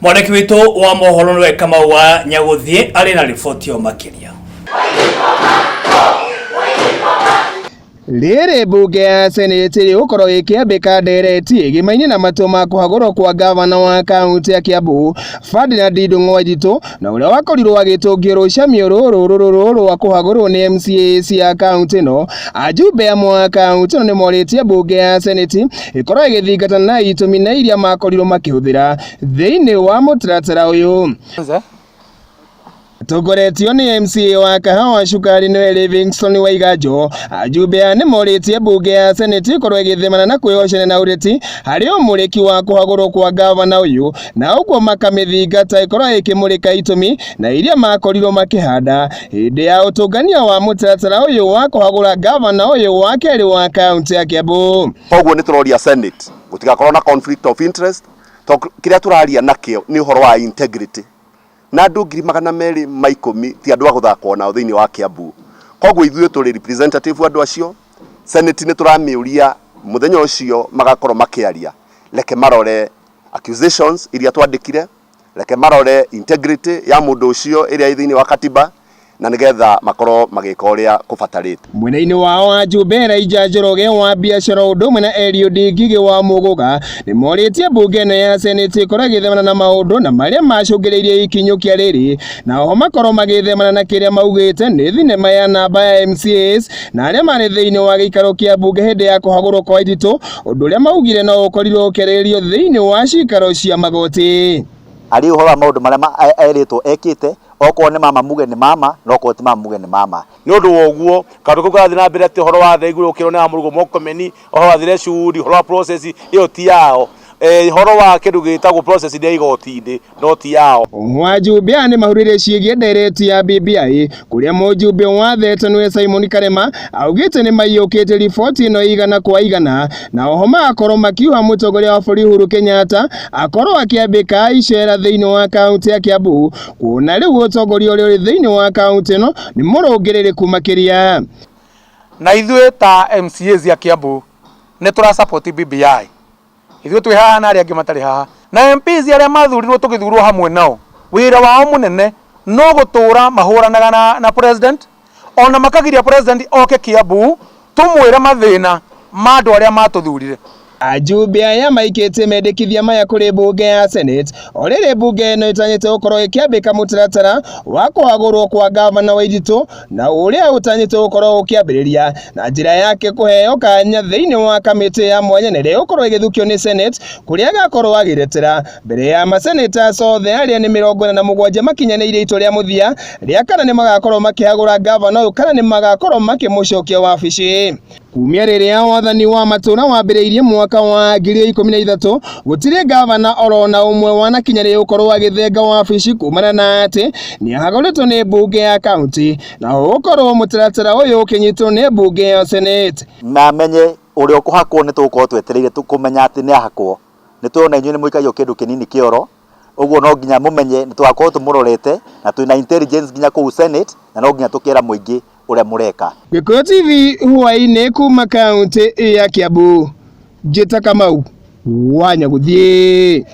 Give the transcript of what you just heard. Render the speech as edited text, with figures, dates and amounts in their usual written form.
Mwandĩki witũ wa mohoro nĩwe Kamau wa Nyagũthiĩ arĩ na riboti ĩyo makĩria. Rĩrĩ mbunge ya senate ĩgũkorwo ĩkĩambĩka ndereti ĩgĩmaine na matua ma kũhagũrwo kwa gavana wa kaunti ya Kiambu Ferdinand Ndung'u Waititũ, na ũrĩa wakorirwo agĩtũngio rũcamio rũrũ rũrũ rwa kũhagũrwo nĩ MCAs ya kaunti ĩno. Ajumbe amwe a kaunti ĩno nĩmorĩtie mbunge ya senate ĩkorwo ĩgĩthingatana na itũmi na iria makorirwo makĩhũthĩra thĩinĩ wa mũtaratara ũyũ. Tongoretio nĩ MCA wa Kahawa Cukari nĩwe Livingstone Waiganjo, ajumbe aya nĩmorĩtie mbunge ya Senate ĩkorwo ĩgĩthemana na kwĩhocania na ũteti harĩ ũmũrĩki wa kũhagũrwo kwa gavana ũyũ, na ũguo makamĩthingata ĩkorwo ĩkĩmũrĩka itũmi na iria makorirwo makĩhanda hĩndĩ ya ũtũngania wa mũtaratara ũyũ wa kũhagũra gavana ũyũ wa kerĩ wa kaunti ya Kiambu. Koguo nĩ tũroria Senate gũtigakorwo na conflict of interest, tondũ kĩrĩa tũraria nakĩo nĩ ũhoro wa integrity. Na andũ 210,000 ti andũ a gũthakwo nao thĩinĩ wa Kiambu. Koguo ithuĩ tũrĩ representative andũ acio, Senate nĩ tũramĩũria mũthenya ũcio magakorwo makĩaria, reke marore accusations iria twandĩkire, reke marore integrity ya mũndũ ũcio ĩrĩa ĩ thĩinĩ wa katiba, na nĩgetha makorwo magĩka ũrĩa kũbatarĩte. Mwena-inĩ wao ajumbe Elijah Njoroge wa biacara ũndũ ũmwe na Eliud Ngigĩ wa Mũgũga nĩmorĩtie mbunge ĩno ya Senate ĩkorwo ĩgĩthemana na maũndũ na marĩa macũngĩrĩirie ikinyũkia rĩrĩ, na oho makorwo magĩthemana na kĩrĩa maugĩte nĩ thinema ya namba ya MCAs na arĩa marĩ thĩinĩ wa gĩikaro kĩa mbunge hĩndĩ ya kũhagũrwo kwa Waititũ, ũndũ ũrĩa maugire no ũkorirwo ũkĩarĩrĩrio thĩinĩ wa cikaro cia magoti. Arĩ ũhoro wa maũndũ marĩa erĩtwo ekĩte, okorwo nĩ mama muge nĩ mama, na okorwo ti mama muge nĩ mama. Nĩ ũndũ wa ũguo kaũndũ kau karathiĩ na mbere atĩ ũhoro wa thengu ũkĩrwo nĩ wa Mũrugũ Murkomen, ũhoro wa threshold, ũhoro wa process ĩyo ti yao. Ũhoro wa kĩndũ gĩtagwo process nĩ ya igoti-inĩ no ti yao. Wajumbe aya nĩmahũrĩire ciĩgiĩ ndereti ya BBI kũrĩa mũjumbe wa Theta nĩwe Simon Karema augĩte nĩmaiyũkĩtie riboti ĩno igana kwa igana, na oho magakorwo makiuha mũtongoria wa bũrũri Uhuru Kenyatta akorwo akĩambĩka icera thĩinĩ wa kaunti ya Kiambu, kuona rĩu ũtongoria ũrĩa ũrĩ thĩinĩ wa kaunti ĩno nĩ mũrũngĩrĩrĩku makĩria. Na ithuĩ ta MCAs ya Kiambu nĩ tũra support BBI. Ithuĩ twĩ haha na arĩa angĩ matarĩ haha, na MPs arĩa mathurirwo tũgĩthurwo hamwe nao, wĩra wao mũnene no gũtũra mahũranaga na president, ona makagiria president oke Kiambu tũmwĩre mathĩna ma andũ arĩa matũthurire. Ajumbe aya maikĩtie mendekithia maya kũrĩ mbunge ya Senate o rĩrĩ mbunge ĩno ĩtanyĩte gũkorwo ĩkĩambĩka mũtaratara wa kũhagũrwo kwa gavana Waititũ, na ũrĩa ũtanyĩte gũkorwo ũkĩambĩrĩria na njĩra yake kũheo kanya thĩinĩ wa kamĩtĩ ya mwanya na ĩrĩa ĩgũkorwo ĩgĩthukio nĩ Senate, kũrĩa agakorwo agĩretera mbere ya masenators othe arĩa nĩ 47 makinyanĩirie itua rĩa mũthia rĩa kana nĩ magakorwo makĩhagũra gavana ũyũ kana nĩ magakorwo makĩmũcokia wabici. Kumia rĩrĩa wathani wa matũũra wambĩrĩirie mwaka wa 2013, gũtirĩ gavana orona ũmwe wanakinyanĩria gũkorwo agĩthenga wabici kumana na atĩ nĩahagũrĩtwo nĩ mbunge ya kaunti, na ũgũkorwo mũtaratara ũyũ ũkĩnyitwo nĩ mbunge ya Senate. Na menye ũrĩa ũkũhakwo nĩ tũgũkorwo twetereire kũmenya atĩ nĩ ahakwo. Nĩ tũrona inyuĩ nĩ mũikagio kĩndũ kĩnini kĩoro, ũguo no nginya mũmenye nĩ tũgakorwo tũmũrorete na twĩna intelligence nginya kũu Senate, na no nginya tũkera mũingĩ ũrĩa mũreka. Gĩkũyũ TV hwaĩ-inĩ kuma kaunti ya Kiambu, Njĩta Kamau wa Nyagũthiĩ.